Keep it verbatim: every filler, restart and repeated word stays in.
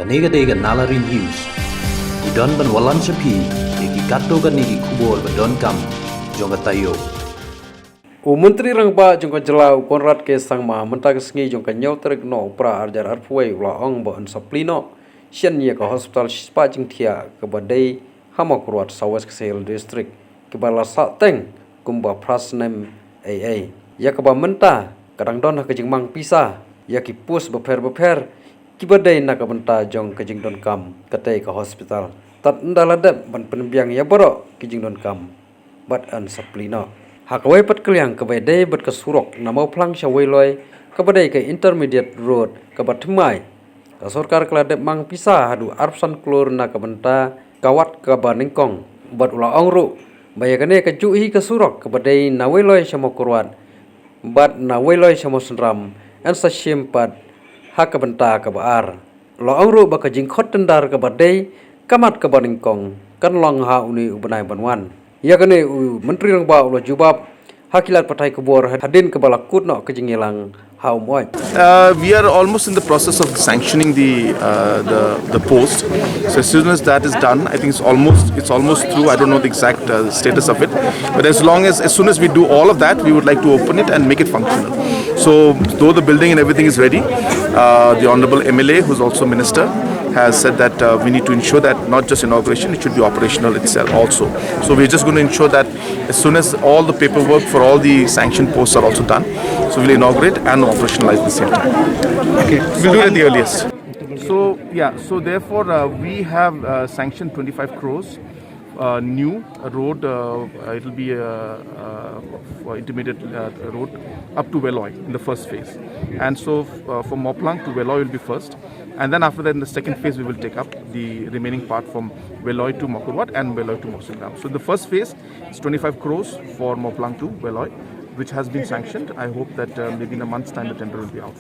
Kane ka dei ka Nalari News. Ngi don ban wallam sha phi ïa ki katto katne ki khubor ba donkam jong ka taïew. U Myntri Rangbah jong ka jylla u Conrad K Sangma mynta ka sngi jong ka hynñiew tarik Nohprah arhajar arphew wei u la ong ba yn sa plie noh shen ïa ka hospital shispah jingthiah kaba dei ha Mawkyrwat, South West Khasi Hills District, kiba la sah teng kumba phra snem ei ei. Ïa kaba mynta ka dang don ha ka jingmang pisa ïa ki post bapher bapher kiba dei na ka bynta jong ka jingdonkam katei ka hospital. Tad ynda la dep ban pynbiang ïa baroh ki jingdonkam bad yn sa plie noh. Ha kawei pat ka liang kaba dei bad ka surok na Mawphlang sha Weiloi kaba dei ka intermediate road kaba thymmai, ka sorkar ka la dep mang pisa haduh arphew san klur na ka bynta ka wat kaba nyngkong. Bad u la ong ruh ba ïa kane ka juh hi ka surok kaba dei na Weiloi sha Mawkyrwat bad na Weiloi sha Mawsynram yn sa shim pat ha ka bynta kaba ar. U la ong ruh ba ka jingkhot tender kaba dei ka mat kaba nyngkong kan long ha une u bnai ban wan. Ïa kane u Myntri Rangbah u la jubab ha ki lad pathai khubor hadien kaba la kut noh ka jingïalang ha Umoid. Uh, we are almost in the process of sanctioning the, uh, the the post. So as soon as that is done, I think it's almost it's almost through. I don't know the exact uh, status of it, but as long as as soon as we do all of that, we would like to open it and make it functional. So though the building and everything is ready, uh, the Honourable M L A, who's also Minister, has said that uh, we need to ensure that not just inauguration, it should be operational itself also. So we're just going to ensure that as soon as all the paperwork for all the sanctioned posts are also done, so we'll inaugurate and operationalize the same time. Okay, we'll do it at the earliest. So yeah, so therefore uh, we have uh, sanctioned twenty-five crores uh, new road. Uh, uh, it'll be a, uh, for intermediate uh, road up to Weiloi in the first phase, and so uh, from Mawphlang to Weiloi will be first, and then after that in the second phase we will take up the remaining part from Weiloi to Mawkyrwat and Weiloi to Mawsynram. So the first phase is twenty-five crores for Mawphlang to Weiloi, which has been sanctioned. I hope that uh, maybe in a month's time the tender will be out for